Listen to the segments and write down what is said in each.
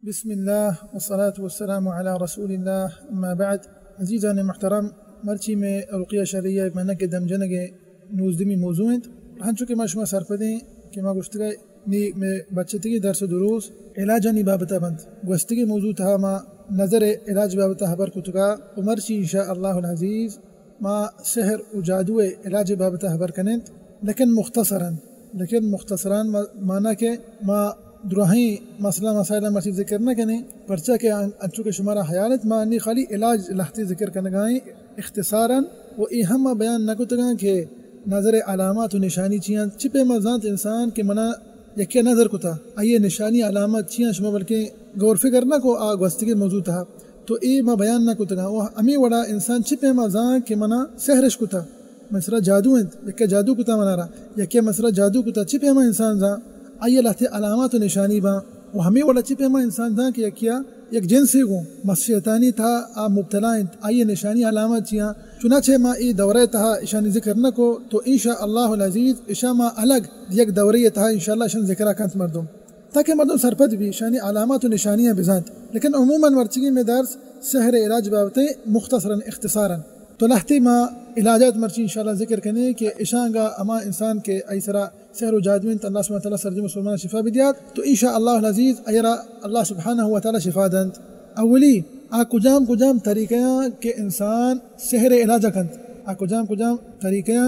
بسم اللہ والصلاة والسلام علی رسول اللہ، اما بعد۔ عزیزان محترم، مرچی میں رقیہ شرعیہ منک دم جنگ نوزدمی موضوع انت۔ ہنچو کہ ما شما سرپدیں کہ ما گوشتگا نی میں بچتگی درس و دروس علاجانی بابتا بنت۔ گوستگی موضوع تہا ما نظر علاج بابتا خبر کتگا و مرچی ان شاء اللہ العزیز ما سحر و جادو علاج بابتا خبر کننت، لیکن مختصراً، لیکن مختصراً ما-، مانا کہ ما درہیں مسئلہ مسائل مرچی ذکر نہ کنیں، پرچا کہ ان-، انچو کہ شمارا خیال انت ما انی خالی علاج لہتے ذکر کنگائیں اختصاراً، و اے ہم ما بیان نہ کتگاں کہ نظر علامات و نشانی چی انت، چی پیما زانت انسان کہ منا یکے نظر کتا، آئی نشانی علامات چی انت، شما بلکہ غور فکر نہ کو آ گوستگی موضوع تہا۔ تو اے ما بیان نہ کتگاں۔ و ہمے وڑا انسان چی پیما زان کہ منا سحرش کتا، من سرا جادو انت، یکے جادو کتا منارا، یکے من سرا جادو کتا، چی پیما انسان زان؟ آئی لہتے علامات و نشانی باں۔ و ہمے وڑا چی پیما انسان زان کہ یکیا یک جنسے گوں مس شیطانی تہا آ مبتلا انت، آئی نشانی علامات چیاں؟ چنانچہ ما اے دورہ تہا اشانی ذکر نہ کو، تو ان شاء اللہ العزیز اشا ما الگ یک دورہ تہا ان شاء اللہ اشان ذکرہ کنت مردم۔ تاکہ مردم سرپد بی، شانی علامات و نشانیاں بزانت۔ لیکن عموماً مرچگی میں درس سحر علاج بابت مختصراً اختصاراً۔ تو لہتے ما علاجات مرچی انشاءاللہ ذکر کنے کہ اشانگا ہما انسان کہ ای سرا سحر و جادو انت، اللہ سبحانہ وتعالی سرجم مسلمان شفا بدیات، تو انشاءاللہ العزیز ایرا اللہ سبحانہ وتعالی شفا دنت۔ اولی، آ کجام کجام طریقہ کہ انسان سحر علاج کنت، آ کجام کجام طریقہ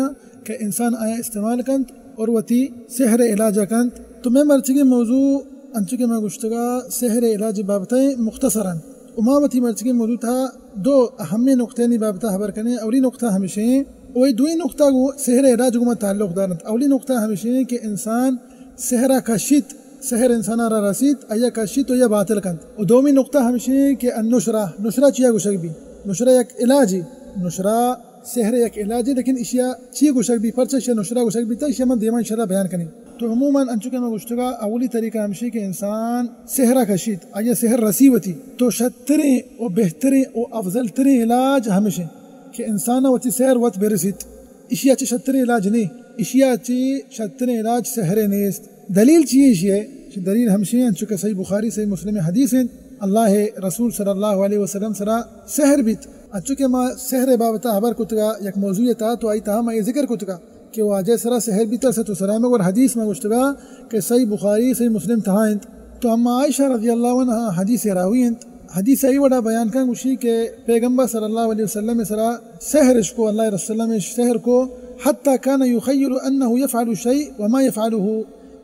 کہ انسان آیا استعمال کنت اور وتی سحر علاج کنت۔ تو میں مرچگی موضوع انچو کہ میں گوشتگا سحر علاج بابت مختصراً۔ و ما وتی مرچگی موضوع تہا دو اہمیں نقطہانی بابت خبر کنیں۔ اولی نقطہ ہمشیں، و اے دوئی نقطہ گو سحر علاج گو ما تعلق دارنت۔ اولی نقطہ ہمشیں کہ انسان سحرا کشیت، سحر انسانا را رسیت، آیا کشیت و یا باطل کنت۔ و دومی نقطہ ہمشیں کہ النشرہ، نشرہ چیا گوشگ بی؟ نشرہ یک علاجی، نشرہ سحر یک علاجے، لیکن اشیا چی گوشگ بی، پرچا اشیا نشرہ گوشگ بیتا، اشیا من دیما انشاءاللہ بیان کنیں۔ تو عموماً انچو کہ میں گوشتگا، اولی طریقہ ہمشی کہ انسان سحرا کشیت، آیا سحر رسی وتی، تو شتریں و بہتریں و افضل تریں علاج ہمشیں کہ انسان وتی سحر وت برسیت۔ اشیا چی شتریں علاج نہیں، اشیا چی شتریں علاج سحر نیست۔ دلیل چی ایشی ہے؟ دلیل ہمشی انچو کہ صحیح بخاری، صحیح مسلم حدیث انت، اللہ رسول صلی اللہ علیہ وسلم سرا سحر بیت۔ انچو کہ ما سحر بابتا خبر کتگا یک موضوع تا، تو آئی تہا ما یہ ذکر کتگا کہ واجہ سرا سحر بیت، الصلوۃ والسلام، اور حدیث ما گوشتگا کہ صحیح بخاری، صحیح مسلم تہا انت۔ تو اما عائشہ رضی اللہ عنہا حدیث راوی انت، حدیث ای وڑا بیان کن گوشی کہ پیغمبر صلی اللہ علیہ وسلم سرا سحر اش کو، اللہ رسول سحر کو، حتی کان یخیل انه یفعل شیء وما یفعله۔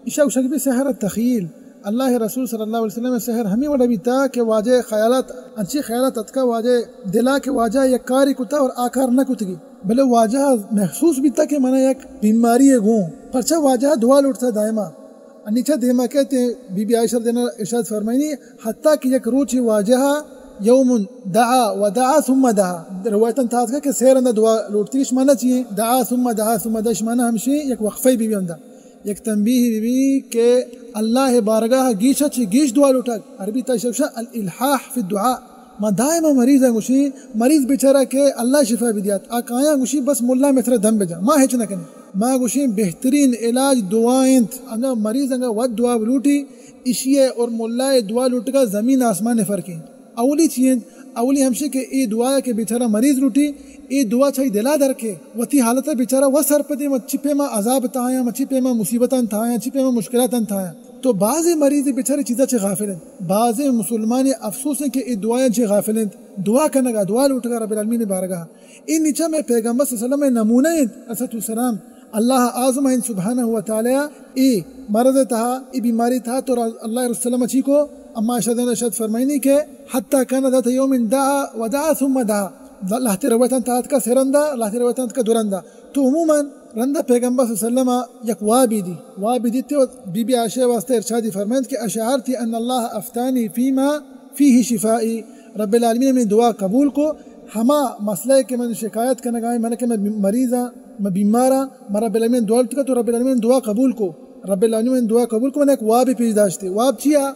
اشا گوشگ بی سحر تخیل۔ اللہ رسول صلی اللہ علیہ وسلم سحر ہمی وڑا بیتا کہ واجہ خیالات، انچی خیالات اتکا واجہ دلا کہ واجہ یک کاری کتا اور آ کار نہ کتگی، بلے واجہ محسوس بیتا کہ منا یک بیماری گوں، پرچا واجہ دعا لوٹتا دائما۔ انیچا دیما کہتے بی بی عائشہ دینا ارشاد فرمائنی، حتی کہ یک روچی واجہ یوم دعا و دعا ثم دعا، روایتاں تھا کہ سیر اندر دعا لوٹتی، اش مانا چیئے؟ دعا ثم دعا ثم دعا، اش مانا ہمشی یک وقفہ بی بی اندر۔ یک تنبیہ بی بی کہ اللہ بارگاہ گیش چی گیش دعا لوٹگ، عربی تا شوشا الالحاح فی الدعاء۔ ما دائما مریضاں گوشیں، مریض بیچارہ کہ اللہ شفا بدیات، آ کایاں گوشیں بس ملا متر دم بجا، ما ہچ نہ کنیں۔ ما گوشیں بہترین علاج دعا انت۔ انگا مریض انگا وت دعا بلوٹی، اشی اور ملا دعا لوٹگا زمین آسمان فرق انت۔ اولی چی انت؟ اولی ہمشی کہ اے دعایا کہ بیچارہ مریض لوٹی، اے دعا چاہی دلا در کے، وتی حالت بیچارہ و سرپدیں، و چی پیما عذاب تایاں، و چی پیما مصیبتاں تایاں، چی پیما مشکلاتاں تایاں۔ تو بعضی مریض بیچارے چیزا چہ غافل انت، بعضی مسلمان افسوس انت کہ اے دعایاں چہ غافل انت۔ دعا کنگا، دعا لوٹگا رب العالمین بارگاہ۔ اے نیچا میں پیغمبر صلی اللہ علیہ وسلم نمونہ انت، الصلوۃ والسلام۔ اللہ اعظم انت سبحانہ و تعالی اے مرض تہا، اے بیماری تہا تو را-، اللہ رسول سلام چی کو؟ اما عائشہ دن ارشاد فرمائنی کہ حتی کان ذات یوم دعا و دعا ثم دعا۔ لہتے روایتاں تہا اتکا سرندا، لہتے روایتاں اتکا درندا۔ تو عموماً رندا پیغمبر صلی اللہ علیہ وسلم یک وابی دی، وابی دیتے و بی بی عائشہ واسطے ارشادی فرمائنت کہ اشعرت ان اللہ افتانی فیما فیہ شفائی، رب العالمین منی دعا قبول کو، ہما مسئلہ کہ من شکایت کنگا ایں، من کہ من مریضاں، من بیماراں، من رب العالمین دعا لوٹگا تو رب العالمین دعا قبول کو، رب العالمین دعا قبول کو۔ من یک واب پیش داشتے، واب چیا؟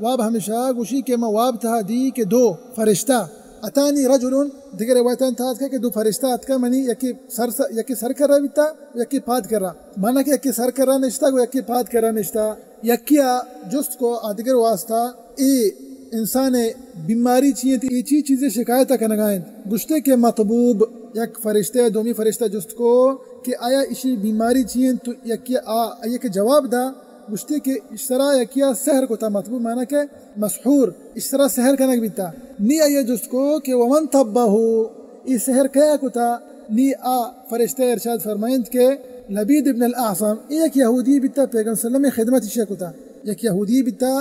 واب ہمیشہ گوشی کہ من واب تہا دی کہ دو فرشتہ، اتانی رجل، دیگر روایتاں تہا اتکا کہ دو فرشتہ اتکا منی یکی سر، یکی سر کرا بیتا، یکی پاد کرا، مانا کہ یکی سر کرا نشتا گو یکی پاد کرا نشتا۔ یکیا جست کو آ دگر واسطہ اے انسان ءِ بیماری چی انت، اے چی چیزے شکایت ءَ کنگا انت؟ گوشتے کہ مطبوب، یک فرشتہ، دومی فرشتہ جست کو کہ آیا اشی بیماری چی انت؟ تو یکی آ، آئی کہ جواب دا، گوشتے کہ اش سرا یکیا سحر کتا، مطبوب معنی کہ مسحور، اش سرا سحر کنگ بیتا۔ نی آئی جست کو کہ ومن طبہ، اے سحر کیا کتا؟ نی آ فرشتہ ارشاد فرمائنت کہ لبید ابن الاعصم، اے یک یہودی بیتا، پیغمبر صلی اللہ علیہ وسلم خدمت اشیا کتا، یک یہودی بیتا،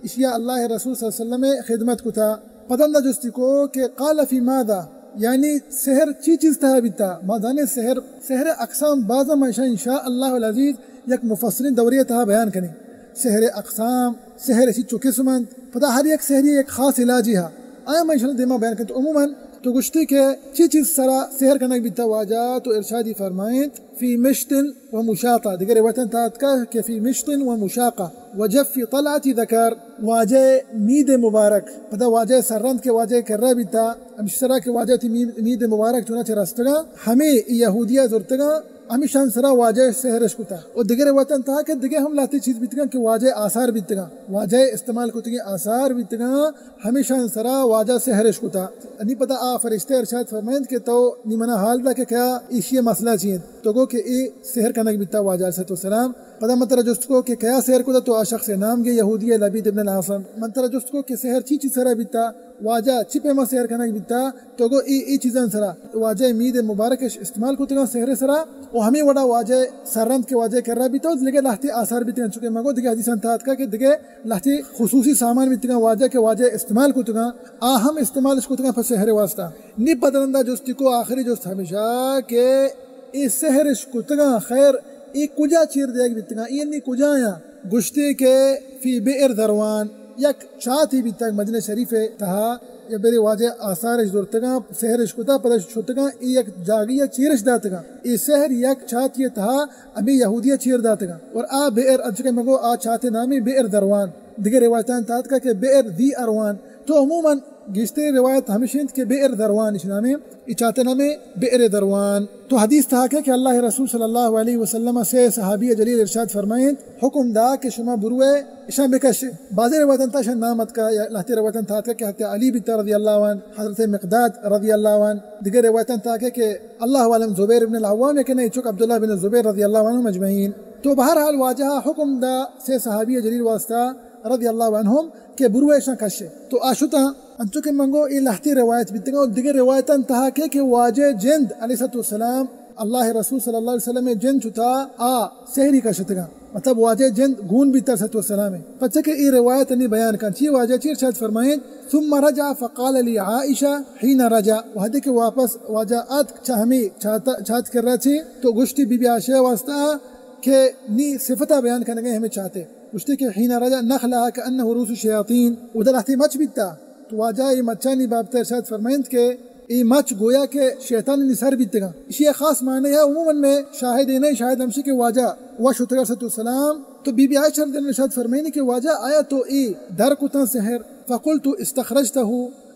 اشیا اللہ رسول صلی اللہ علیہ وسلم خدمت کتا۔ پدا ہمدا جستی کو کہ قال فی ماذا، یعنی سحر چی چیز تہا بیتا؟ ما زانیں سحر، سحر اقسام باز، ما اشاں ان شاء اللہ العزیز یک مفصلیں دورے تہا بیان کنیں۔ سحر اقسام، سحر اشی چو قسم انت، پدا ہر یک سحری یک خاص علاجی ہا، آیا ما ان شاء اللہ دیما بیان کنیں۔ تو عموماً تو گشتی کہ چی چیز سرا سحر کنگ بیتا واجہ، تو ارشادی فرمائیں فی مشط و مشاقہ۔ دگہ روایتاں تہا اتکا کہ فی مشط و مشاقہ و جف طلعت ذکر، واجہ مید مبارک، پدا واجہ سررند کہ واجہ کرا بیتا، ہمش سرا کہ واجہ تی مید، مید مبارک چونا چہ رستگا، ہمے یہودیا زرتگا، ہمشان سرا واجہ سحرش کتا۔ و دگہ روایتاں تہا کہ دگہ ہم لہتے چیز بیتگا کہ واجہ آثار بیتگا، واجہ استعمال کتگیں آثار بیتگا، ہمیشان سرا واجہ سحرش کتا۔ انی پدا آ فرشتہ ارشاد فرمائنت کہ تو نی منا حال دا کہ کیا ایشی مسئلہ چی انت؟ تو گو کہ اے سحر کنگ بیتا واجہ علیہ الصلوۃ والسلام۔ پدا من ترا جست کو کہ کیا سحر کتا؟ تو آ شخص نام گے، یہودی لبید ابن الاعصم۔ من ترا جست کو کہ سحر چی چی سرا بیتا؟ واجہ چی پیما سحر کنگ بیتا؟ تو گو اے، اے چیزان سرا واجہ مید مبارکش استعمال کتگا سحر سرا، و ہمیں وڑا واجہ سررند کے واجہ کرا بیتا، و دگہ لہتے آثار بیتگا، چونکہ مگو دگہ حدیثان تہا اتکا کہ دگہ لہتے خصوصی سامان بیتگاں واجہ کہ واجہ استعمال کتگاں، آ ہم استعمالش کتگاں پہ سحر واسطہ۔ نی پد رندا جستی کو، آخری جست ہمیشہ کہ اے سحرش کتگاں، خیر اے کجا چیر دیگ بیتگاں، اے نی کجایاں؟ گشتے کہ فی بئر ذروان، یک چاتے بیتگ مدینہ شریف تہا، یا برے واجہ آثارش زرتگاں، سحرش کتا، پدا شتگاں، اے یک جاگہی چیرش داتگاں۔ اے سحر یک چاتے تہا ہمے یہودی چیر داتگاں۔ اور آ بئر، انچو کہ مگو آ چاتے نامی بئر ذروان۔ دگہ روایتاں تہا اتکا کہ بئر ذی اروان۔ تو عموماً گیشتریں روایت ہمیش انت کہ بئر ذروان اش نامیں، اے چاتے نامیں بئر ذروان۔ تو حدیث تہا کہ، کہ اللہ رسول صلی اللہ علیہ وسلم سے صحابی جلیل ارشاد فرمائیں، حکم دا کہ شما بروئے اشاں بکش۔ بعضی روایتاں تہا اشاں نام اتکا، یا لہتے روایتاں تہا اتکا کہ حضرت علی بیتا رضی اللہ عنہ، حضرت مقداد رضی اللہ عنہ، دگہ روایتاں تہا کہ، کہ اللہ عالم زبیر ابن العوام یا کہ نہیں، چک عبداللہ بن زبیر رضی اللہ عنہم اجمعین۔ تو بہرحال واجہ حکم دا سے صحابی جلیل واسطہ رضی اللہ عنہم کہ بروئے اشاں کشے۔ تو آ شتاں، انچو کہ منگو اے لہتے روایت بیتگاں، و دگہ روایتاں تہا کہ، کہ واجہ جند علیہ الصلوۃ والسلام، اللہ رسول صلی اللہ علیہ وسلم جند شتا آ سحری کشتگاں۔ مطلب واجہ جند گون بیتا علیہ الصلوۃ والسلام۔ پچہ کہ اے روایت نی بیان کن، چی واجہ چی ارشاد فرمائیں، ثم رجع فقال لعائشہ حين رجع، وہدے کہ واپس واجہ آتک چہ ہمے چات، چات کرا چے، تو گشتی بی بی عائشہ واسطہ کہ نی صفتا بیان کنگے ہمے چاتے۔ گوشتے کہ حين رجع نخلها كأنه رؤوس الشياطين، اودا لہتے مچ بیتا، تو واجہ اے مچانی بابت ارشاد فرمائنت کہ اے مچ گویا کہ شیطانانی سر بیتگاں۔ اشی خاص معنی ہے، عموماً میں شاہد اے نہیں، شاہد ہمشی کہ واجہ وش اتگا علیہ الصلوۃ والسلام، تو بی بی عائشہ رضی اللہ عنہا ارشاد فرمائنی کہ واجہ آیا تو اے در کتاں سحر؟ فقلت استخرجته،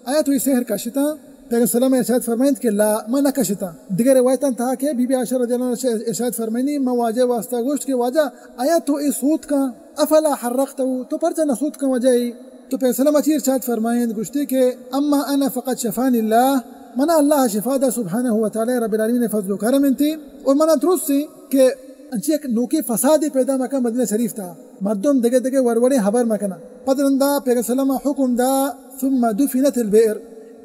آیا تو اے سحر کشتاں؟ پیغمبر سلام ارشاد فرمائنت کہ لا، ما نہ کشتاں۔ دگہ روایتاں تہا کہ بی بی عائشہ رضی اللہ عنہا ارشاد فرمائنی، ما واجہ واسطہ گوشت کہ واجہ آیا تو اے سوت کاں؟ افلا حرقته، تو پرچا نہ سوت کاں واجہ اے؟ تو پیغمبر سلام چی ارشاد فرمائنت، گوشتی کہ اما انا فقد شفانی اللہ، منا اللہ شفا دا سبحانہ و تعالی، رب العالمین فضل و کرم انتی، اور منا ترسی کہ انچی یک نوکیں فسادے پیدا مکن مدینہ شریف تہا، مردم دگہ دگہ وڑ وڑیں حبر مکناں۔ پد رندا پیغمبر سلام حکم دا، ثم دفنت البئر،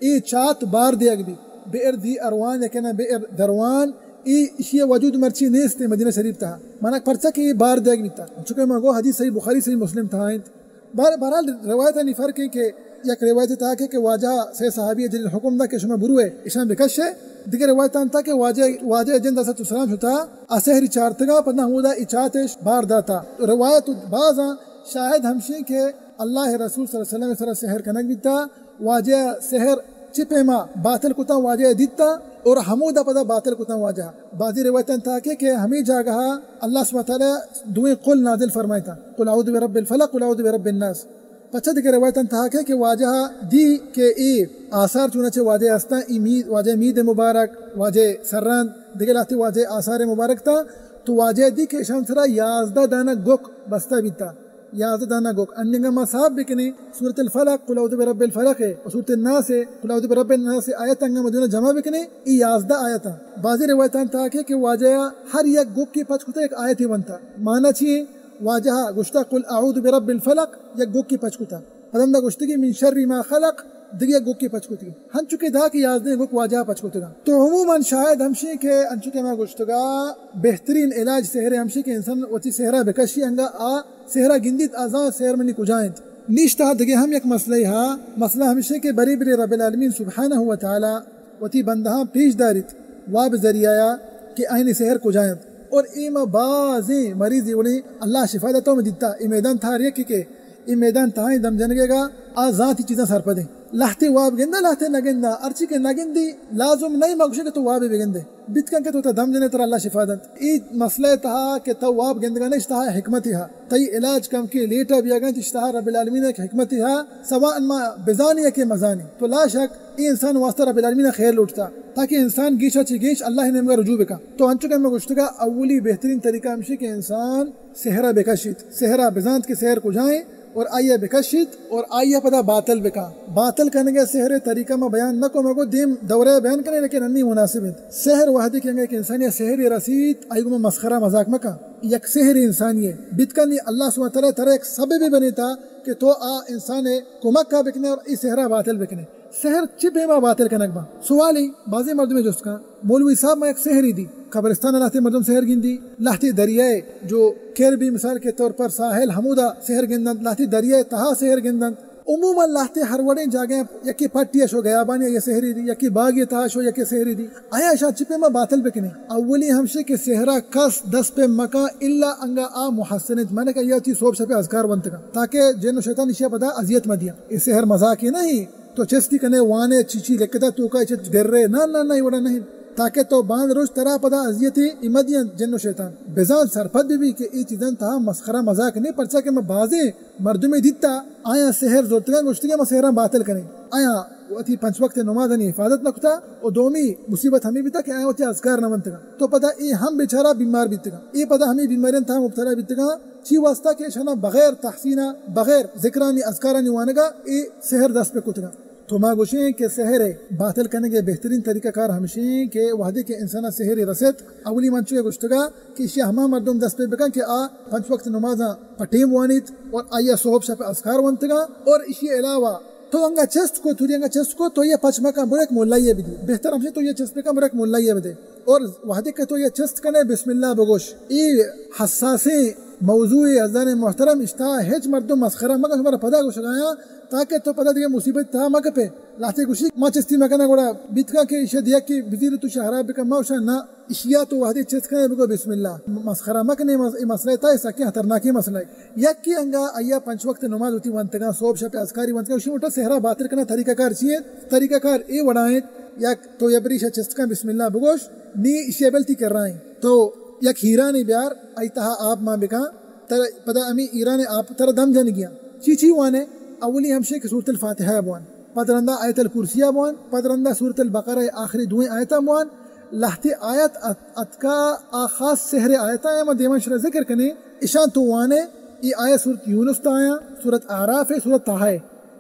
اے چات بار دیگ بی، بئر ذی اروان یا کہ نہ بئر ذروان، اے اشی وجود مرچی نیست مدینہ شریف تہا، مانا پرچا کہ اے بار دیگ بیتا، چونکہ ما گو حدیث صحیح بخاری صحیح مسلم تہا انت۔ بہر-، بہرحال روایتانی فرق ہے کہ یک روایت تہا کہ، کہ واجہ سے صحابی جلیل حکم دا کہ شما بروئے اشان بکشے، دگہ روایتان تہا کہ واجہ، واجہ جند علیہ السلام شتا آ سحری چارتگا، پدا ہمودا اے چاتش بار داتا۔ روایت بازاں، شاہد ہمشی کہ اللہ رسول صلی اللہ علیہ وسلم سرا سحر کنگ بیتا، واجہ سحر چہ پیما باطل کتاں واجہ دیتا اور ہمودا پدا باطل کتاں واجہ۔ بعضی روایتاں تہا کہ، کہ ہمے جاگہا اللہ سبحانہ وتعالی دوئیں قل نازل فرمائتا، قل اعوذ برب الفلق، قل اعوذ برب الناس۔ پچہ دگہ روایتاں تہا کہ، کہ واجہ دی کہ اے آثار چونچہ واجہ استاں، اے مید، واجہ مید مبارک، واجہ سرند، دگہ لہتے واجہ آثار مبارک تا، تو واجہ دی کہ اشان سرا یازدہ دانہ گک بستہ بیتا۔ یازدہ دانہ گوک۔ انگا ما حساب بکنیں، سورۃ الفلق، قل اعوذ برب الفلق ہے، اور سورۃ الناس ہے، قل اعوذ برب الناس ہے، آیت انگا ما دونا جمع بکنیں، ای یازدہ آیت ہیں۔ بعضی روایتان تہا کہ، کہ واجہ ہر یک گوکی پچ کتا، یک آیتی ونتا۔ معنی چی ہے؟ واجہ گوشتا، قل اعوذ برب الفلق، یک گوکی پچ کتا۔ پدندا گوشتگی من شر ما خلق، دگہ یک گوکی پچ کتگی۔ ہنچو کہ دا کہ یازدہ گوک واجہ پچ کتگا۔ تو عموماً شاید ہمشی کہ انچو کہ ما گوشتگا، بہترین علاج سحر ہمشی کہ انسان وتی سحرا بکشی، انگا آ سحرا گندیت، آ زان سحر منی کجا انت۔ نی اشی تہا دگہ ہم یک مسئلہ ہا، مسئلہ ہمشی کہ بری بری رب العالمین سبحانہ و تعالی وتی بندہاں پیش داریت واب ذریعہ کہ آئینی سحر کجا انت۔ اور اے ما بازیں مریضی وڑیں اللہ شفا داتا و دیتا، اے میدان تہا ہر یکے کہ اے میدان تہا دم جنگے گا، آ زانتی چیزاں سرپدیں۔ لہتے واب گندا، لہتے نہ گندا، ہرچی کہ نہ گندی، لازم نہیں ما گوشے کہ تو وابے بگندے۔ بیت کن کہ تو تا دم جنے ترا اللہ شفا دنت۔ اے مسئلہ تہا کہ تو واب گندگا نہیں، اشی تہا حکمتی ہا۔ تئی علاج کم کے لیٹا بیا گنت، اشی تہا رب العالمین ایک حکمتی ہا۔ سواء ما بزانی یا کہ مزانی، تو لا شک اے انسان واسطہ رب العالمین خیر لوٹتا، تاکہ انسان گیشا چی گیش اللہ نیمگا رجوع بکا۔ تو انچو کہ میں گوشتگا، اولی بہترین طریقہ ہمشی کہ انسان سحرا بکشیت، سحرا بزانت کہ سحر کجائیں، اور آئیا بکشیت اور آئیا پدا باطل بکا۔ باطل کنگے سحر طریقہ ما بیان نہ کو، مگو دیم دورہ بیان کنے، لیکن انی مناسب انت۔ سحر وحدی کہ انگا ایک انسانی سحر رسیت، آئی گو مسخرہ مذاق مکا۔ یک سحر انسانی ہے، بیت کن اللہ سبحانہ وتعالی ترا ایک سبب بنیتا کہ تو آ انسان کمک کا بکنے اور ای سحرہ باطل بکنے۔ سحر چی پیما باطل کنگ با؟ سوالی بازی مردمی جست کن، مولوی صاحب، ما یک سحری دی، قبرستان لہتے مردم سحر گندی، لہتے دریائے جو کر بی، مثال کے طور پر ساحل، ہمودا سحر گندنت، لہتے دریائے تہا سحر گندنت۔ عموماً لہتے ہر وڑیں جاگہ یکی پٹی شو گیابانی یا سحری دی، یکی باغی تہا شو یکی سحری دی۔ آیا اشاں چی پیما باطل بکنے؟ اولی ہمشی کہ سحرا کس دست پہ مکا الا انگا آ محسن انت، معنی کہ یا چی صبح شپ اذکار ونتگا، تاکہ جن و شیطان اشیا پدا اذیت مدیا۔ اے سحر مذاقی نہیں۔ تو چستی کنے وانے چی چی لکھتا تو کا چت گرے، نہ، نہ، نہ، اے وڑا نہیں۔ تاکہ تو باند روچ ترا پدا اذیت ای مدین جن و شیطان۔ بزان سرپد بی کہ ای چیزاں تہا مسخرہ مذاق نہیں، پرچا کہ ما بازیں مردمی دیتا، آیا سحر زورتگا، گوشتگا ما سحراں باطل کنیں۔ آیا وتی پنچ وقت نمازانی حفاظت نہ کتا، و دومی مصیبت ہمیں بیتا کہ آیا وتی اذکار نہ منتگا۔ تو پدا ای ہم بیچارہ بیمار بیتگا۔ ای پدا ہمیں بیماریاں تہا مبتلا بیتگا۔ چی واسطہ کہ اشانا بغیر تحسینا، بغیر ذکرانی اذکارانی وانگا اے سحر دست پہ کتگا۔ تو ما گوشیں کہ سحر باطل کنگے بہترین طریقہ کار ہمشیں کہ وہدے کہ انسانا سحر رسیت، اولی من چوئے گوشتگا کہ اشی ہما مردم دست پہ بکن کہ آ پنچ وقت نمازاں پہ ٹیم وانیت اور آیا صحب شپ اذکار ونتگا اور اشی علاوہ تو انگا چست کو، توری انگا چست کو، تو یہ پچ مکن، برو یک ملائیے بدی۔ بہتر ہمشی تو یہ چست بکن، برو یک ملائیے بدے۔ اور وہدے کہ تو یہ چست کنے، بسم اللہ بگوش۔ ای حساسیں موضوع عزیزان محترم، اشتا ہچ مردم مسخرہ مکن، شمارا پدا گوشگایا، تاکہ تو پدا دیگہ مصیبت تہا مکپے۔ لہتے گوشی ما چستی مکنا، گڑا بیتگا کہ ایشا دیا کہ بزیر تو شہرا بکن، ما اشا نہ۔ اشیا تو وہدے چست کنے بگو بسم اللہ۔ مسخرہ مکنے، مس-، اے مسئلہ تا، اے سکیں خطرناکیں مسئلہ ہے۔ یکی انگا آیا پنچ وقت نماز ہوتی وانتگا، صبح شپ ازکاری وانتگا، اشی موٹا سحرا باطل کنا طریقہ کار چی ہے؟ طریقہ کار اے وڑا ہے، یک تو یبریشا چست کن بسم اللہ بگوش، نی اشی بلتی کر رہا ہے۔ تو یک ہیرانی بیار، آئی تہا آپ مان بکن، تر پدا ہمی ہیران آپ تر دم جنگیاں۔ چی چی وانے؟ اولی ہمشے کہ سورۃ الفاتحہ بوان۔ پد رندا آیت الکرسی ء بوان، پد رندا سورۃ البقرہ ء آخری دوئیں آیتاں بوان۔ لہتے آیت ات-، اتکا آ خاص سحر آیتاں، ما دیما شرا ذکر کنیں، اشاں تو وانے، ای آیت سورۃ یونس تا آیاں، سورۃ اعراف ء، سورۃ طٰہٰ ء،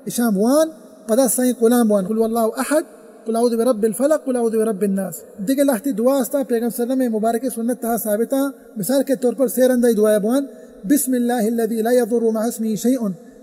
اشاں بوان، پدا سائیں کلاں بوان، قل هو اللہ احد، قل اعوذ برب الفلق، قل اعوذ برب الناس۔ دگہ لہتے دعا استاں، پیغمبر صلی اللہ علیہ وسلم مبارک سنت تہا ثابتاں، مثال کے طور پر سے رندا ای دعا بوان، بسم اللہ الذی لا یضر مع اسمہ شیء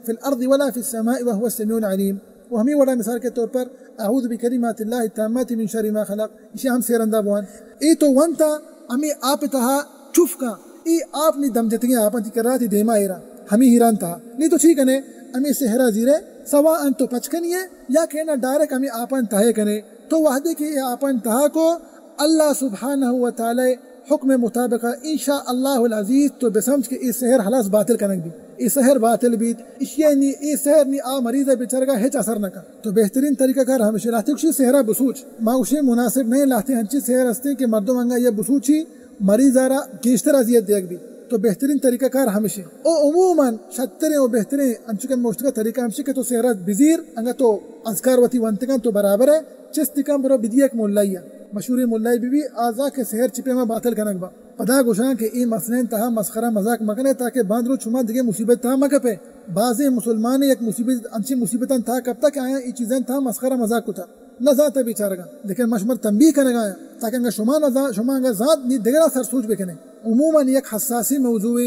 فی الارض ولا فی السماء وهو السمیع العلیم۔ و ہمے وڑا مثال کے طور پر، اعوذ بکلمات اللہ التامات من شر ما خلق، ایشی ہم سے رندا بوان۔ اے تو ونتا، ہمے آپ تہا چف کن، اے آپ نی دم جتگیں آپاں تی کرا تی دیما ایرا، ہمے ہیران تہا۔ نی تو چی کنے؟ ہمے سحرا زیرے، سواء انت تو پچ کنی ہے یا کہ نہ ڈائریکٹ ہمے آپاں تہا کنے۔ تو وہدے کہ اے آپاں تہا کو، اللہ سبحانہ و تعالی حکم مطابق، ان شاء اللہ العزیز، تو بسمجھ کہ اے سحر ہلاس باطل کنگ بی۔ اے سحر باطل بیت، اشیا نی، اے سحر نی آ مریض بیچارگا ہچ اثر نہ کن۔ تو بہترین طریقہ کار ہمیشہ لہتے گوشی سحرا بسوچ۔ ما گوشی مناسب نہیں، لہتے ہنچی سحر ہستے کہ مردم انگا یہ بسوچی مریض آرا گیشتر اذیت دیگ بی۔ تو بہترین طریقہ کار ہمیشہ۔ او عموماً شتریں و بہتریں انچکن موشتگا طریقہ ہمیشہ کہ تو سحرا بزیر، انگا تو اذکار وتی ونتگن تو برابر ہے، چست کن برو بدی یک ملائی ء۔ مشہوریں ملائی بی بی، آ زا کہ سحر چی پیما باطل کنگ با۔ پدا گوشاں کہ اے مسئلہ تہا مسخرہ مذاق مکنے، تاکہ باند روچ شما دگہ مصیبت تہا مکپے۔ بازیں مسلمان یک مصیبت، انچیں مصیبتاں تہا کپتا کہ آیاں اے چیزاں تہا مسخرہ مذاق کتا۔ نہ زانت بیچارگاں، لیکن ما شمار تنبیہ کنگا آیاں، تاکہ انگا شما نہ زا-، شما انگا زانت نی دگرا سر سوچ بکنے۔ عموماً یک حساسی موضوع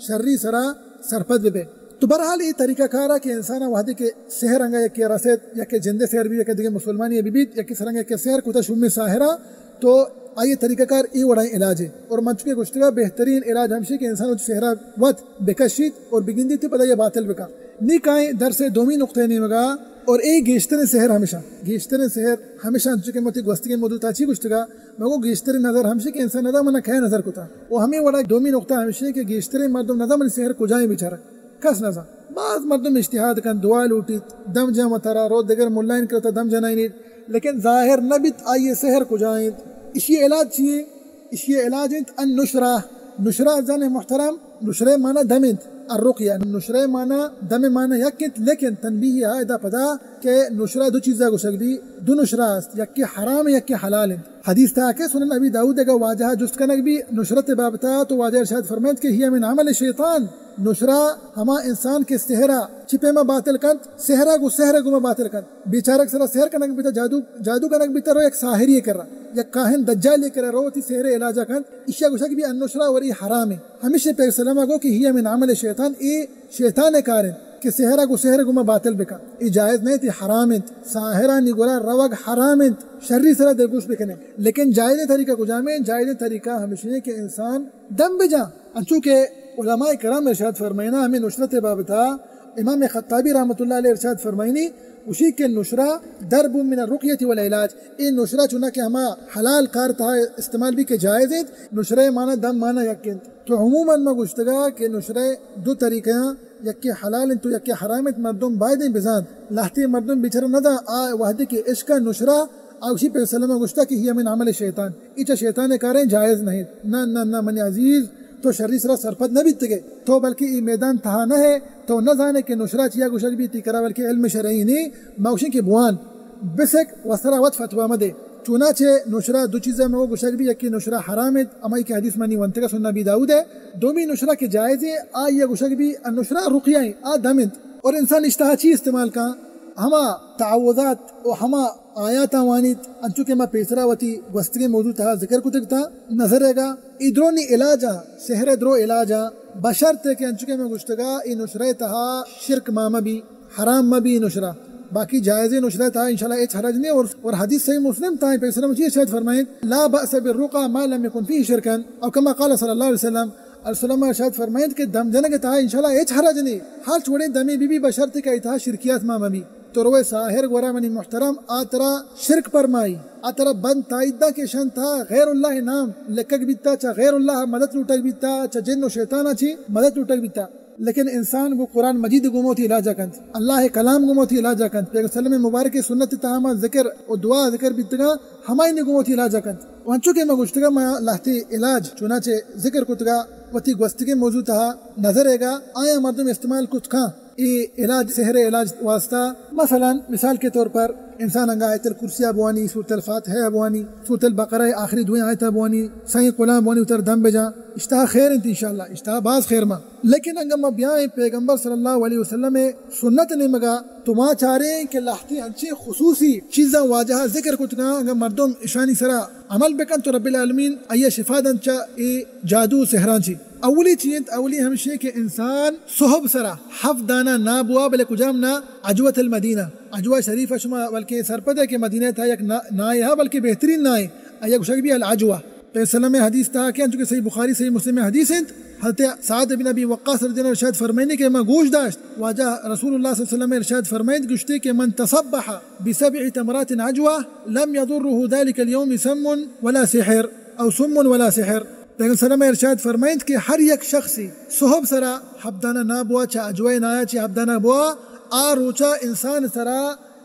شری سرا سرپد ببے۔ تو بہرحال اے طریقہ کارا کہ انسانا وہدے کہ سحر انگا یکے رسیت، یکے جندے سحر بی، یکے دگہ مسلمانی بی بیت، یکے سرنگا یکے سحر کتا شومیں ساحرا، تو آئی طریقہ کار اے وڑا علاج ہے۔ اور من چکے گوشتگا بہترین علاج ہمشی کہ انسان وت سحرا وت بکشیت اور بگندیت پدا یہ باطل بکا۔ نی کائیں درس دومی نقطہ نیمگا، اور اے گیشتریں سحر ہمیشہ، گیشتریں سحر ہمیشہ انچو کہ متی گوستگیں موضوع تا چی گوشتگا، مگو گیشتریں نظر ہمشی کہ انسان ندا منا کئے نظر کتا۔ و ہمیں وڑا دومی نقطہ ہمشی کہ گیشتریں مردم ندا منی سحر کجائیں بیچارہ۔ کس نہ زان۔ باز مردم اجتہاد کن، دعا لوٹیت، دم جن وترا، رو دگر ملائن کرتا دم جنائینیت، لیکن ظاہر نہ بیت آئی سحر کجا انت۔ اشی علاج چی انت؟ اشی علاج انت النشرہ۔ نشرہ زن محترم، نشرہ معنی دم انت۔ الرقیہ، نشرہ معنی دم معنی یک انت، لیکن تنبیہ ہا ادا پدا کہ نشرہ دو چیزا گوشگ بی، دو نشرہ است، یکی حرام، یکی حلال انت۔ حدیث تہا کہ سنن ابی داؤد اگا واجہ جست کنگ بی نشرت بابتا تو واجہ ارشاد فرمائنت کہ ہی من عمل شیطان، نشرہ ہما انسان کہ سحرا چی پیما باطل کنت، سحرا گو سحر گوما باطل کنت۔ بیچارگ سرا سحر کنگ بیتا، جادو، جادو کنگ بیتا، رو یک ساحری کرا، یک کاہن دجالی کرا رو وتی سحر علاجا کنت، اشیا گوشگ بی النشرہ وری حرام انت۔ ہمیشہ پیغمبر صلی اللہ علیہ وسلم گو کہ ہی من عمل شیطان، اے شیطان کار انت کہ سحرا گو سحر گوما باطل بکن، اے جائز نہیں تی، حرام انت۔ ساحرانی گورا روگ حرام انت، شری سرا دلگوش بکنے۔ لیکن جائزیں طریقہ کجام انت؟ جائزیں طریقہ ہمیشہ کہ انسان دم بجا، انچو کہ علماء کرام ارشاد فرمائنا ہمیں نشرت بابتا، امام خطابی رحمۃ اللہ علیہ ارشاد فرمائنی، گوشی کہ نشرہ ضرب من الرقیۃ والعلاج، اے نشرہ چونکہ ہما حلال کار تہا استعمال بی کہ جائز انت، نشرہ معنی دم معنی یک انت۔ تو عموماً ما گوشتگا کہ نشرہ دو طریقہ ہیں، یکے حلال انت و یکے حرام انت، مردم بایدیں بزانت۔ لہتے مردم بیچارہ ندان، آ وہدے کہ اشکا نشرہ، آ گوشی پیغمبر صلی اللہ علیہ وسلم گوشتا کہ ہی من عمل شیطان، ای چہ شیطان کاریں، جائز نہیں۔ نہ، نہ، نہ، منی عزیز، تو شری سرا سرپد نہ بیتگے۔ تو بلکہ ای میدان تہا نہ ہے، تو نہ زانے کہ نشرہ چیا گوشگ بی تی کرا، بلکہ علم شرعی نی، ما گوشیں کہ بوان، بسک و سرا وت فتویٰ مدے۔ چوناچہ نشرہ دو چیزاں مگو گوشگ بی، یکی نشرہ حرام انت، ہمائی کہ حدیث منی ونتگا سنن ابی داؤد ہے۔ دومی نشرہ کہ جائز ہے، آ یہ گوشگ بی نشرہ رقیہ ہیں، آ دم انت۔ اور انسان اشتہا چی استعمال کن؟ ہما تعوذات و ہما آیاتاں وانیت، انچو کہ ما پیسرا وتی گوستگیں موضوع تہا ذکر کتگ تا، نظر گا، ای درونی علاجاں، سحر درو علاجاں، بشرط کہ انچو کہ ما گوشتگا، ای نشرہ تہا شرک ما مبی، حرام مبی نشرہ، باقی جائز نشرہ تہا انشاءاللہ ہچ حرج نہیں۔ اور، اور حدیث صحیح مسلم تہا پیسرا مچی ارشاد فرمائیں، لا بأس بالرقى ما لم يكن فيه شركا، او کما قال صلی اللہ علیہ وسلم، السلام ارشاد فرمائیں کہ دم جنگ تہا انشاءاللہ ہچ حرج نہیں، ہر چوڑیں دمی بی بی بشرط کہ ای تہا شرکیات ما مبی۔ تو روئے ساحر گورا منی محترم، آ ترا شرک پرمائی، آ ترا بند تائید دا کہ شن تہا غیر اللہ نام لکگ بیتا، چا غیر اللہ مدد لوٹگ بیتا، چا جن و شیطانا چی مدد لوٹگ بیتا۔ لیکن انسان گو قرآن مجید گوما وتی علاجا کنت، اللہ کلام گوما وتی علاجا کنت، پیغمبر صلی اللہ علیہ وسلم مبارک سنت تہا ہما ذکر و دعا ذکر بیتگا، ہمائی گوما وتی علاجا کنت۔ و انچو کہ ما گوشتگا، ما لہتے علاج، چوناچہ ذکر کتگا، وتی گوستگیں موضوع تہا نظر گا، آیا مردم استعمال کت کن۔ اے علاج، سحر علاج واسطہ، مثلاً مثال کے طور پر انسان انگا آیت الکرسی بوانی، سورۃ الفاتحہ بوانی، سورۃ البقرہ آخری دوئیں آیت بوانی، سائیں کلام بوانی، اتر دم بجا، اشتہا خیر انت انشاءاللہ، اشتہا باز خیر ما۔ لیکن انگا ما بیائیں پیغمبر صلی اللہ علیہ وسلم سنت نیمگا تو ما چاریں کہ لہتے انچیں خصوصی چیزاں واجہ ذکر کتگاں، انگا مردم اشانی سرا عمل بکن تو رب العالمین آئی شفا دن چا اے جادو و سحران چی۔ اولی چی انت؟ اولی ہمشی کہ انسان صحب سرا ہفت دانہ نا بوا، بلے کجام نا؟ عجوۃ المدینہ۔ عجوہ شریف شما بلکہ سرپد ہے کہ مدینہ تہا یک نا، نائے ہا، بلکہ بہترین نائے، آیا گوشگ بی العجوہ۔ پیغمبر صلی اللہ علیہ وسلم حدیث تہا کہ انچو کہ صحیح بخاری، صحیح مسلم حدیث انت، حضرت سعد بن ابی وقاص رضی اللہ عنہ ارشاد فرمائنی کہ ما گوش داشت، واجہ رسول اللہ صلی اللہ علیہ وسلم ارشاد فرمائنت، گوشتے کہ من تصبح بسبع تمرات عجوہ لم يضره ذلك اليوم سم ولا سحر، او سم ولا سحر۔ پیغمبر صلی اللہ علیہ وسلم ارشاد فرمائنت کہ ہر یک شخصی صحب سرا ہبدانہ نا بوا، چہ عجوہ نایا چہ ہبدانہ بوا، آ روچا انسان سرا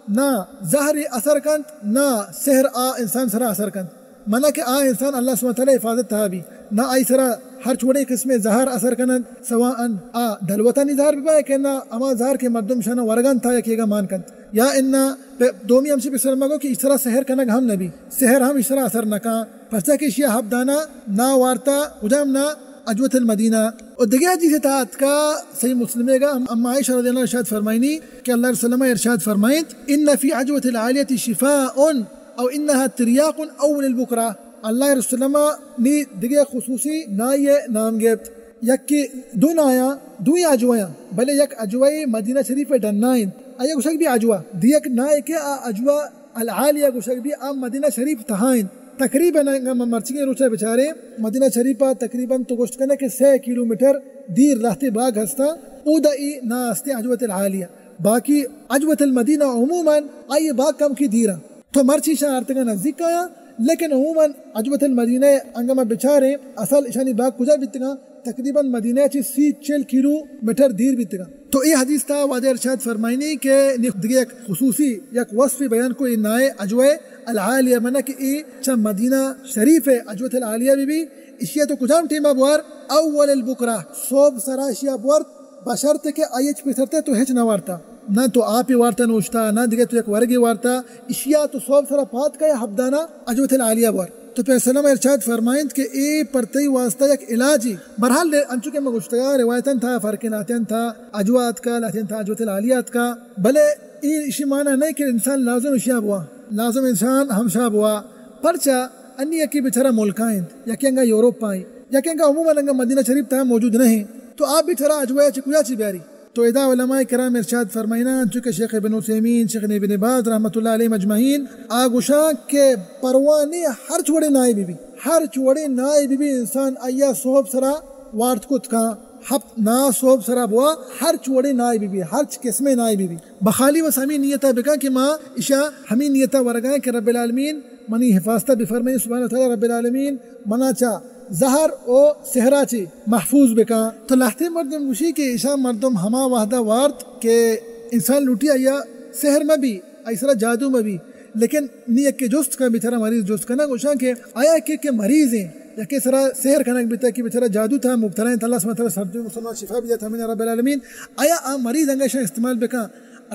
نہ زہر اثر کنت، نہ سحر آ انسان سرا اثر کنت۔ منا کہ آ انسان اللہ سبحانہ وتعالی حفاظت تہا بی، نہ آئی سرا ہر چوڑیں قسمیں زہر اثر کنت، سواء آ دلوتانی زہر ببا کہ نہ ہما زہر کہ مردم شانا ورگان تہا یکیگا مان کنت، یا انا پہ دومی ہمشی پہ سر مگو کہ اشترا سحر کنگ ہم نبی، سحر ہم اشترا اثر نکان۔ پرچا کہ اشیا ہپت دانہ نا وارتا، کجام نا؟ عجوۃ المدینہ۔ و دگہ حدیث تہا اتکا، صحیح مسلم گا، ام عائشہ رضی اللہ عنہا ارشاد فرمائنی کہ اللہ رسول اللہ ارشاد فرمائنت، ان فی عجوۃ العالیۃ شفاء او انها تریاق اول البکرہ۔ اللہ رسول اللہ نی دگہ خصوصی نائی نام گپت، یکی دو نایاں، دوئیں عجویاں، بلے یک عجوہ مدینہ شریف ڈنا انت، آیا گوشگ بی عجوہ، دیک نائے کہ آ عجوہ العالیہ گوشگ بی، آ مدینہ شریف تہا انت۔ تقریباً اگاں ما مرچیگیں روچا بچاریں، مدینہ شریفا تقریباً تو گوشت کنے کہ سئے کیلومیٹر دیر لہتے باگ ہستاں، اودا ای نا ہستیں عجوۃ العالیہ۔ باقی عجوۃ المدینہ عموماً آئی باگ کم کی دیراں۔ تو مرچی شاں آرتگاں نزدیک آیاں، لیکن عموماً عجوۃ المدینہ انگا ما بچاریں، اصل اشانی باگ کجا بیتگاں؟ تقریباً مدینہ چی سی چل کیلو میٹر دیر بیتگاں۔ تو اے حدیث تا وعدہ ارشاد فرمائنی کہ نی دگہ یک خصوصی یک وصف بیان کو، اے نائے عجوہ العالیہ، منا کہ اے چا مدینہ شریف عجوۃ العالیہ بی بی، اشیا تو کجام ٹیما بوار؟ اول البکرہ، صبح سرا اشیا بوار، بشرط کہ آئی ہچ پیسرتے تو ہچ نہ وارتا، نہ تو آپی وارتا نوشتا، نہ دگہ تو یک ورگی وارتا، اشیا تو صبح سرا پاد کئے ہپت دانہ عجوۃ العالیہ بوار۔ تو پیغمبر صلی اللہ علیہ وسلم ارشاد فرمائنت کہ اے پر تئی واسطہ یک علاجی۔ بہرحال دے انچو کہ ما گوشتگا روایتاں تھا فرقیں، لہتیاں تھا عجوہ اتکا، لہتیاں تھا عجوۃ العالیہ اتکا، بلے اے اشی معنی نہیں کہ انسان لازم اشیا بوا، لازم انسان ہمشا بوا۔ پرچا انی یکی بیچارہ ملکا انت، یکی انگا یورپ آئی، یکی انگا عموماً انگا مدینہ شریف تہا موجود نہیں، تو آ بیچارہ عجوہ چہ کجا چی بیاری؟ تو ادا علماء کرام ارشاد فرمائنا، چونکہ شیخ ابن عثیمین، شیخ ابن باز رحمۃ اللہ علیہ اجمعین، آ گوشاں کہ پرواہ نی، ہرچ وڑے نائے بی بی، ہرچ وڑے نائے بی بی، انسان آیا صحب سرا وارت کت کاں، ہپت نا صحب سرا بوا، ہرچ وڑے نائے بی بی، ہرچ قسمے نائے بی بی۔ بخالی بس ہمیں نیتا بکاں کہ ما اشا ہمیں نیتا ورگائیں کہ رب العالمین منی حفاظت بفرمائیں، سبحانہ وتعالی رب العالمین منا چا زہر و سحرا چی محفوظ بکاں۔ تو لہتے مردم گوشی کہ اشا مردم ہما وہدا وارت کہ انسان لوٹی آیا سحر مبی، آئی سرا جادو مبی، لیکن نی یکے جست کن، بیچارہ مریض جست کنا، گوشاں کہ آیا کہ، کہ مریض ہیں، یکے سرا سحر کنگ بیتا کہ بیچارہ جادو تھا مبتلا ہیں، اللہ سبحانہ وتعالی سر مسلمان شفا بھی دیتا، آمین رب العالمین۔ آیا آ مریض انگا اشا استعمال بکاں؟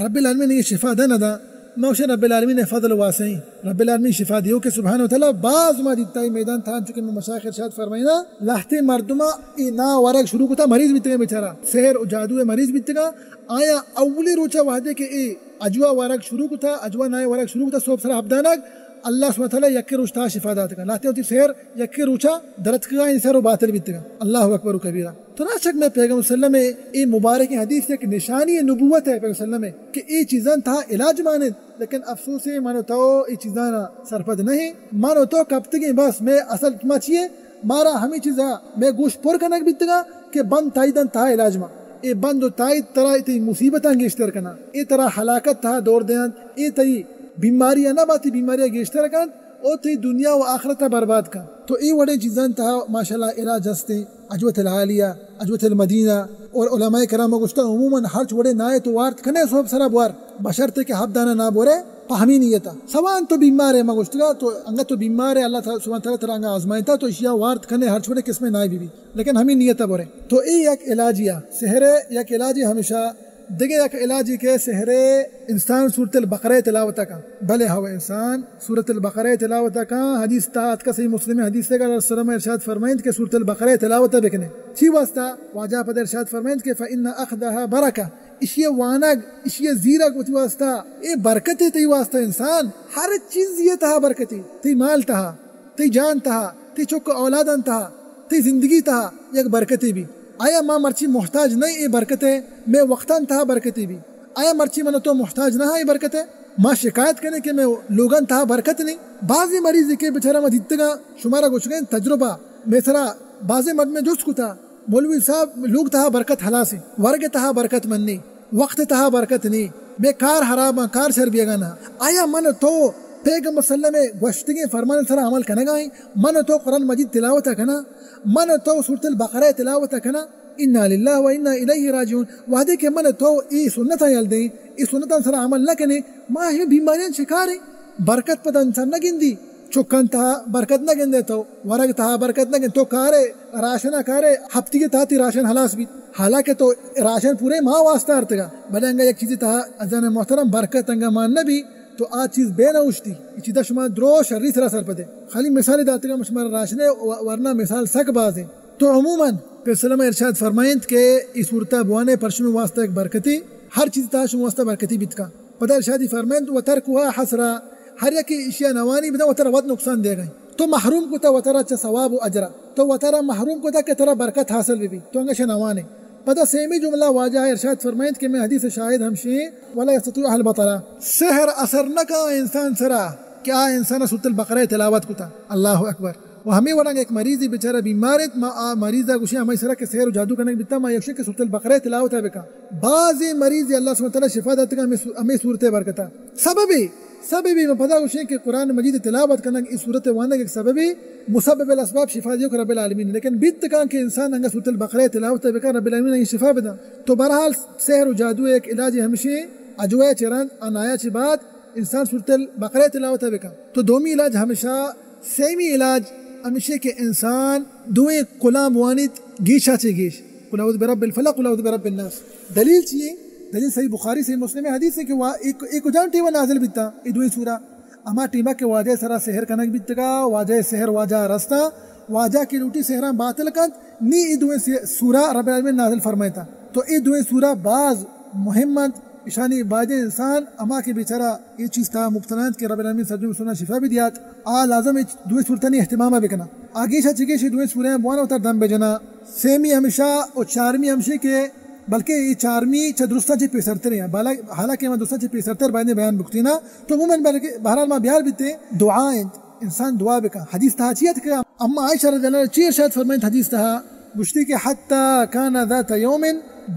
رب العالمین یہ شفا دا نہ دا، ما گوشیں رب العالمین فضل واسعیں، رب العالمین شفا دیو کہ سبحانہ وتعالی باز ما دیتا ای میدان تھا، چونکہ میں مشایخ ارشاد فرمائنا، لہتے مردمہ ای نا ورگ شروع کتا، مریض بیتگا بیچارہ، سحر و جادو مریض بیتگا، آیا اولی روچہ وہدے کہ اے اجوا ورگ شروع کتا، اجوا نائے ورگ شروع کتا، صحب سرا ہپت دانگ، اللہ سبحانہ وتعالی یکے روچ تہا شفا داتگا۔ لہتے وتی سحر یکے روچا درتکگا، این سحر و باطل بیتگا۔ اللہ اکبر و کبیرہ۔ تو نا شک میں پیغمبر صلی اللہ علیہ وسلم اے مبارکیں حدیث یک نشانی نبوت ہے پیغمبر صلی اللہ علیہ وسلم کہ اے چیزاں تہا علاج مانند، لیکن افسوس ہے من و تو اے چیزاں سرپد نہیں۔ من و تو کپتگیں بس، میں اصل ما چیے؟ مارا ہمیں چیزا میں گوش پر کنگ بیتگا کہ بند تائیدن تہا علاج ما۔ اے بند و تائید ترا تئی مصیبتاں گیشتر کنا، اے ترا ہلاکت تہا دور دیانت، اے تئی بیماری نہ باتی بیماری گیشتر کنت، او تئی دنیا و آخرت برباد کنت۔ تو اے وڑیں چیزاں تہا ماشاءاللہ علاج ہستے، عجوۃ العالیہ، عجوۃ المدینہ، اور علماء کرام گوشتا عموماً ہرچ وڑے نائے تو وارت کنے صحب سرا بوار، بشرط کہ ہپت دانہ نہ بورے، پہ ہمیں نیتا۔ سواء تو بیمار ہے، ما گوشتگا تو انگا تو بیمار ہے، اللہ تعالی سبحانہ تعالی ترا انگا آزمائیتا تو اشیا وارت کنے ہرچ وڑے قسمے نائے بی بی، لیکن ہمیں نیتا بورے۔ تو اے یک علاجیا، سحر یک علاجی ہمیشہ۔ دگہ یک علاجی کہ سحر انسان سورۃ البقرہ تلاوت کن۔ بلے ہو انسان سورۃ البقرہ تلاوت کن، حدیث تہا اتکا صحیح مسلم حدیث ہے کہ اللہ سلم ارشاد فرمائنت کہ سورۃ البقرہ تلاوت بکنے۔ چی واسطہ؟ واجہ پد ارشاد فرمائنت کہ فإن أخذها بركة، اشی وانگ، اشی زیرگ وتی واسطہ، اے برکت ہے تئی واسطہ انسان، ہر چیز یہ تہا برکتی، تئی مال تہا، تئی جان تہا، تئی چک اولادان تہا، تئی زندگی تہا یک برکتے بی۔ آیا ما مرچی محتاج نہ اے برکت ہے؟ میں وقتان تہا برکتے بی۔ آیا مرچی من تو محتاج نہ اے برکت ہے؟ ما شکایت کنے کہ میں لوگان تہا برکت نہیں۔ بعضی مریض کے بیچارہ ما دیتگا، شمارا گوشگیں تجربہ، میں سرا بعضی مرد میں جست کتا، مولوی صاحب، لوگ تہا برکت ہلاس ہیں، ورگ تہا برکت من نہیں، وقت تہا برکت نہیں، میں کار حراب ہاں، کار شر بیگا نہ۔ آیا من تو پیغمبر صلی اللہ علیہ وسلم گوشتگیں فرمان سرا عمل کنگا ہیں؟ من تو قرآن مجید تلاوت کنا؟ من تو سورۃ البقرہ تلاوت کنا؟ انا للہ و انا الیہ راجعون۔ وہدے کہ من تو ای سنت یل دیں، ای سنت سرا عمل نہ کنے، ما ہمیں بیماریاں شکار ہیں۔ برکت پدا انسان نہ گندی۔ چکان تہا برکت نہ گندے تو، ورگ تہا برکت نہ گندے تو، کارے راشن کارے، ہفتی تہا تی راشن ہلاس بیت، حالانکہ تو راشن پورے ماہ واسطہ ارتگا۔ بلے انگا یک چیزی تہا عزیزان محترم برکت انگا مان نہ بی، تو آ چیز بے نہ اوشتی۔ اے چیزا شما درو شری سرا سرپدے۔ خالی مثال داتگا، شما راشنے و-، ورنا مثال سک بازیں۔ تو عموماً پیغمبر صلی اللہ علیہ وسلم ارشاد فرمائنت کہ اے سورتا بوانے پر شما واسطہ یک برکتی، ہر چیز تا شما واسطہ برکتی بیتکا۔ پدا ارشادی فرمائنت، "وترکها حسرہ"، ہر یکے اشیا نوانی بدا وترا وت نقصان دیگا۔ تو محروم کتا وترا چہ ثواب و اجرا، تو وترا محروم کتا کہ ترا برکت حاصل بی، تو انگا شے نوانے۔ پدا سیمی جملہ واجہ ارشاد فرمائنت کہ میں حدیث شاہد ہمشی، "ولا يستطيع اهل بطلہ"، سحر اثر نہ کا انسان سرا کہ آ انسان سورۃ البقرہ تلاوت کتا۔ اللہ اکبر۔ و ہمے وڑا یک مریضے بیچارہ بیمار انت، ما آ مریضا گوشیں ہمائی سرا کہ سحر و جادو کنگ بیتا، ما یک شے کہ سورۃ البقرہ تلاوت بکا۔ بازیں مریضے اللہ سبحانہ وتعالی شفا داتگا ہمے سو-، ہمے سورت برکتا۔ سببے، سببے ما پدا گوشیں کہ قرآن مجید تلاوت کنگ، اے سورت وانگ یک سببے، مسبب الاسباب شفا دیوک رب العالمین۔ لیکن بیت کان کہ انسان انگا سورۃ البقرہ تلاوت بکا، رب العالمین آئی شفا بدا۔ تو بہرحال سحر و جادو یک علاج ہمشی، اجوہ چرند انایا چہ بعد انسان سورۃ البقرہ تلاوت بکن۔ تو دومی علاج ہمشا، سیمی علاج ہمشی کہ انسان دوئیں کلاں بوانیت گیشا چہ گیش، قل اعوذ برب الفلق، قل اعوذ برب الناس۔ دلیل چیے؟ دلیل صحیح بخاری، صحیح مسلم حدیث ہے کہ وا-، ایک، ایک کجام ٹیمہ نازل بیتا اے دوئیں سورہ؟ ہما ٹیمہ کہ واجہ سرا سحر کنگ بیتگا، واجہ سحر واجہ رستا، واجہ کہ لوٹی سحراں باطل کنت، نی اے دوئیں سے-، سورہ رب العالمین نازل فرمائتا۔ تو اے دوئیں سورہ باز مہم انت۔ اشانی بایدیں انسان ہما کہ بیچارہ اے چیز تہا مبتلا انت کہ رب العالمین سرجم سنا شفا بدیات، آ لازم اے دوئیں سورتانی اہتمام بکنا۔ آ گیشا چہ گیش اے دوئیں سورہ بوانا وتر دم بجنا۔ سیمی ہمشا و چارمی ہمشی کہ بلکہ اے چارمی چہ درستاں چہ پیسرتر ہیں، بالا-، حالانکہ ما درستاں چہ پیسرتر بایدیں بیان بکتینا۔ تو عموماً بلکہ بہرحال ما بیار بیتے دعا انت، انسان دعا بکن۔ حدیث تہا چی ات کہ اما عائشہ رضی اللہ عنہا چی ارشاد فرمائنت حدیث تہا؟ گوشتی کہ حتی کان ذات یوم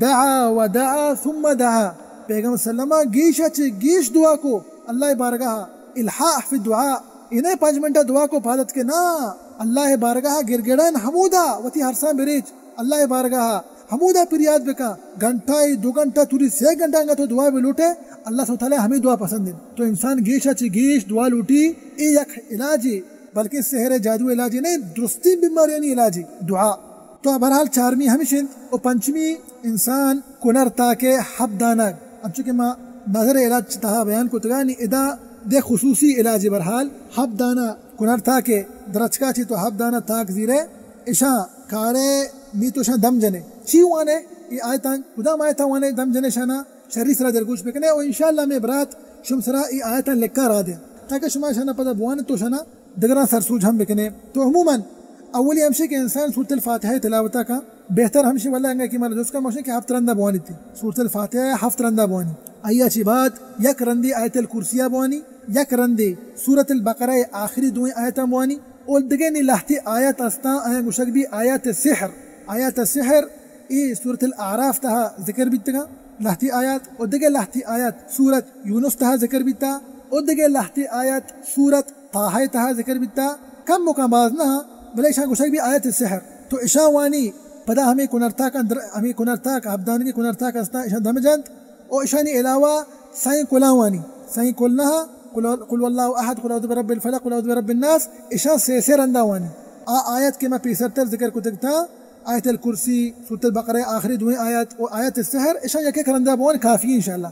دعا و دعا ثم دعا۔ پیغمبر صلی اللہ علیہ وسلم گیشا چہ گیش دعا کو اللہ بارگاہ، الحاح فی الدعاء، انہیں پنچ منٹا دعا کو پادت کہ نا، اللہ بارگاہ گرگڑان ہمودا وتی ہرساں بریچ، اللہ بارگاہ ہمودا پریاد بکا، گھنٹہ ای دو گھنٹہ توری سے گھنٹہ انگا تو دعا بلوٹے، اللہ سبحانہ وتعالی ہمیں دعا پسند ہے۔ تو انسان گیشا چہ گیش دعا لوٹی، اے یک علاجے، بلکہ سحر جادو علاجے نہیں، درستین بیماریانی علاجے دعا۔ تو بہرحال چارمی ہمش انت و پنچمی انسان کنر تاکے ہپ دانگ، انچو کہ ما نظر علاج تہا بیان کتگا، نی ادا دے خصوصی علاجے۔ بہرحال ہپ دانا کنر تاکے درچکا چی تو ہپ دانا تاک زیرے، اشاں کارے، نی تو اشاں دم جنے۔ چی وانے؟ اے آیتاں، کدام آیتاں وانے دم جنے شانا؟ شری سرا دلگوش بکنے و انشاءاللہ ہمے برات شم سرا اے آیتاں لکھا را دے تاکہ شما اشانا پدا بوانے تو اشانا دگراں سرسوج ہم بکنے۔ تو عموماً اولی ہمشی کہ انسان سورۃ الفاتحہ تلاوتا کا بہتر ہمشی، واللہ انگا کہ مالا جس کا موشن کہ ہفت رندا بوانی تی سورۃ الفاتحہ ہفت رندا بوانی۔ آیا چی بعد یک رندی آیت الکرسیہ بوانی، یک رندی سورۃ البقرہ آخری دوئیں آیتاں بوانی، اور دگہ نی لہتی آیت استاں، آیا گوشگ بی آیات سحر۔ آیات سحر اے سورۃ الاعراف تہا ذکر بیتگا لہتی آیات، اور دگہ لہتی آیت سورۃ یونس تہا ذکر بیتا، اور دگہ لہتی آیت سورۃ طٰہہ تہا ذکر بیتا، کم مکان باز نہ، بلے اشاں گوشگ بی آیت سحر۔ تو اشاں وانی پدا ہمیں کنرتاک اندر، ہمیں کنرتاک، ہبدانگی کنرتاک استا، اشاں دم جنت۔ و اشانی علاوہ سائیں کلاں وانی، سائیں کل نہ، قل، قل واللہ احد، قل اعوذ برب الفلق، قل اعوذ برب الناس، اشاں سے سے رندا وانی۔ آ آیت کہ ما پیسرتر ذکر کتگ تا، آیت الکرسی، سورۃ البقرہ آخری دوئیں آیت و آیت السحر، اشاں یک یک رندا بوان کافی انشاءاللہ۔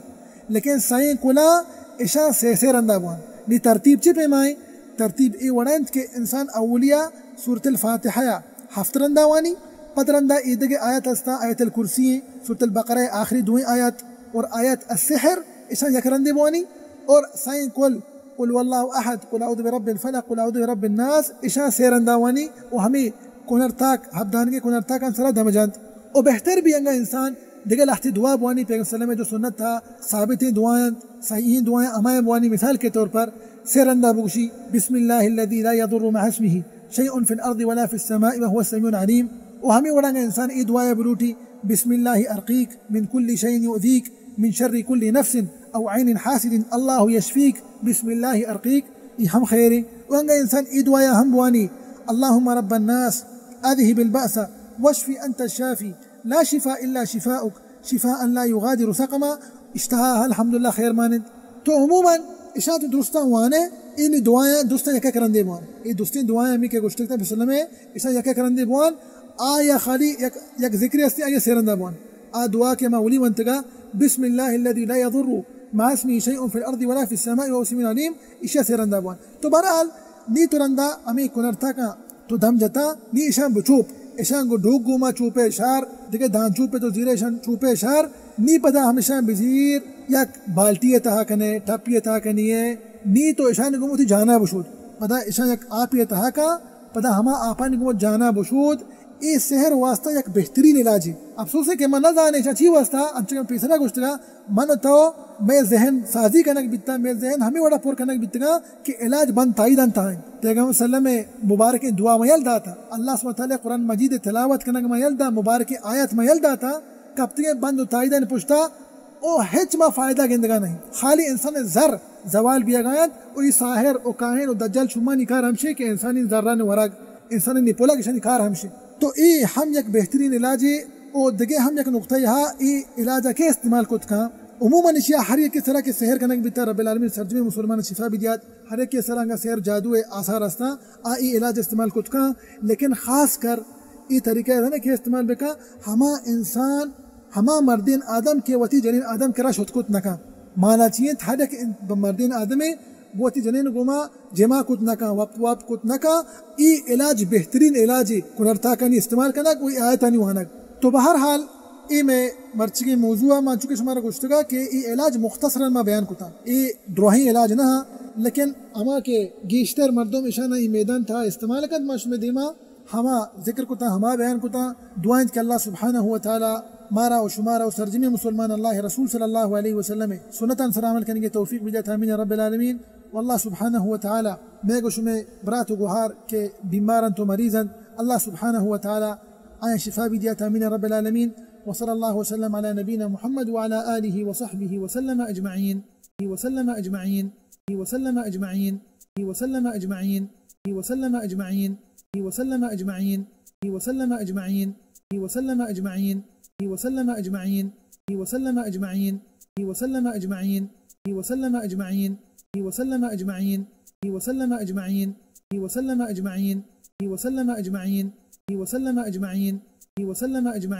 لیکن سائیں کلاں اشاں سے سے رندا بوان۔ نی ترتیب چی پیمائیں؟ ترتیب اے وڑا انت کہ انسان اولیا سورۃ الفاتحہ ہفت رندا وانی، پد رندا ایدگہ آیت استا، آیت الکرسی، سورۃ البقرہ آخری دوئیں آیت اور آیت السحر، اشاں یک رندے بوانی، اور سائیں کل، قل واللہ احد، قل اعوذ برب الفلق، قل اعوذ برب الناس، اشاں سے رندا وانی و ہمیں کنرتاک، ہبدانگی کنرتاکاں سرا دم جنت۔ و بہتر بی انگا انسان دگہ لہتے دعا بوانی، پیغمبر صلی اللہ علیہ وسلم جو سنت تھا، ثابتیں دعائیں، صحیحیں دعائیں، ہمائیں بوانی، مثال کے طور پر سے رندا بگوشی، بسم اللہ الذی لا یضر مع اسمہ شیء فی الارض ولا فی السماء وهو السمیع العلیم۔ و ہمیں وڑا انگا انسان اے دعا بلوٹی، بسم اللہ ارقیک من کل شیء یؤذیک من شر کل نفس او عین حاسد اللہ یشفیک، بسم اللہ ارقیک، ای ہم خیریں۔ و انگا انسان ای دعایا ہم بوانی، اللہم رب الناس اذہب البأس واشف انت الشافی لا شفاء الا شفاءک شفاء لا یغادر سقما، اشتہا الحمدللہ خیر مانند۔ تو عموماً اشاں تو درستاں وانے، این دعایاں درستاں یک یک رندے بوان۔ ای درستیں دعایاں ہمیں کہ گوشتگ تا بسلمے، اشاں یک یک رندے بوان۔ آ یا خالی یک، یک ذکرے ہستی، آیا سے رندا بوان۔ آ دعا کہ ما اولی ونتگا، بسم اللہ الذی لا یضر ما اسمی شیء فی الارض ولا فی السماء وهو سمیع علیم، ایشی ءَ سے رندا بوان۔ تو بہرحال، نی تو رندا ہمے کنرتاکاں تو دم جتا، نی ایشاں بچوپ، ایشاں گو ڈوک گوما چوپے شار، دگہ دان چوپے تو زیرے ایشاں چوپے شار، نی پدا ہمیشاں بزیر یک بالٹی ءِ تہا کنے، ٹپی ءِ تہا کنی ئے، نی تو ایشاں گوما وتی جانا بشود۔ پدا ایشاں یک آپے ءِ تہا کا، پدا ہما آپانی گوما جانا بشود۔ اے سحر واسطہ یک بہترین علاجے۔ افسوس ہے کہ من نہ زانے ایشاں چی واسطہ، انچو کہ من پیسرا گوشتگا، من و تو مئے ذہن سازی کنگ بیتا، مئے ذہن ہمے وڑا پر کنگ بیتگا کہ علاج بند تائیدان تہا انت۔ پیغمبر صلی اللہ علیہ وسلم مبارکیں دعا ما یل داتا، اللہ سبحانہ وتعالی قرآن مجید تلاوت کنگ ما یل دا، مبارکیں آیت ما یل داتا، کپتگیں بند و تائیدان پشتا او ہچ ما فائدہ گندگا نہیں۔ خالی انسان زر زوال بیگا انت، او ای ساحر او کاہن او دجال شومانی کار ہمشے کہ انسانی زران ورگ، انسانی نپولگ، اشانی کار ہمشے۔ تو اے ہم یک بہترین علاجے۔ او دگہ ہم یک نقطہ ہا، اے علاجا کے استعمال کت کن؟ عموماً اشیا ہر یکے سرا کہ سحر کنگ بیتا، رب العالمین سرجمیں مسلمان شفا بدیات، ہر یکے سرا انگا سحر جادو آثار ہستاں، آ اے علاج استعمال کت کن، لیکن خاص کر اے طریقہ ہے نا کہ استعمال بکن، ہما انسان، ہما مردین آدم کہ وتی جنین آدم کرا شت کت نکن۔ مانا چی انت؟ ہر یک ان-، مردین آدمے گوں وتی جنین گوما جماع کت نکن، وپ واپ کت نکن۔ ای علاج بہترین علاجے، کنرتاکانی استعمال کنگ و ای آیتانی وانگ۔ تو بہر حال اے مئے مرچگیں موضوع ء، من چونکہ شمارا گوشتگا کہ اے علاج مختصراً ما بیان کتا، اے دراہیں علاج نہ، لیکن ہما کہ گیشتر مردم اشانا ای میدان تہا استعمال کنت، ما شمئے دیما ہما ذکر کتاں، ہما بیان کتاں۔ دعا انت کہ اللہ سبحانہ و تعالی مارا و شمارا و سرجمیں مسلمان اللہ رسول صلی اللہ علیہ وسلم سنتان سر عمل کنگے توفیق بدیات، آمین رب العالمین۔ و اللہ سبحانہ و تعالی مئے گو شمئے برات و گوہار کہ بیمار انت و مریض انت، اللہ سبحانہ و تعالی آیاں شفا بدیات، آمین رب العالمین۔ وصلی اللہ وسلم علی نبینا محمد وعلی آلہ وصحبہ وسلم اجمعین۔ وسلم اجمعین۔ وسلم اجمعین۔ وسلم اجمعین۔ وسلم اجمعین۔ وسلم اجمعین۔ وسلم اجمعین۔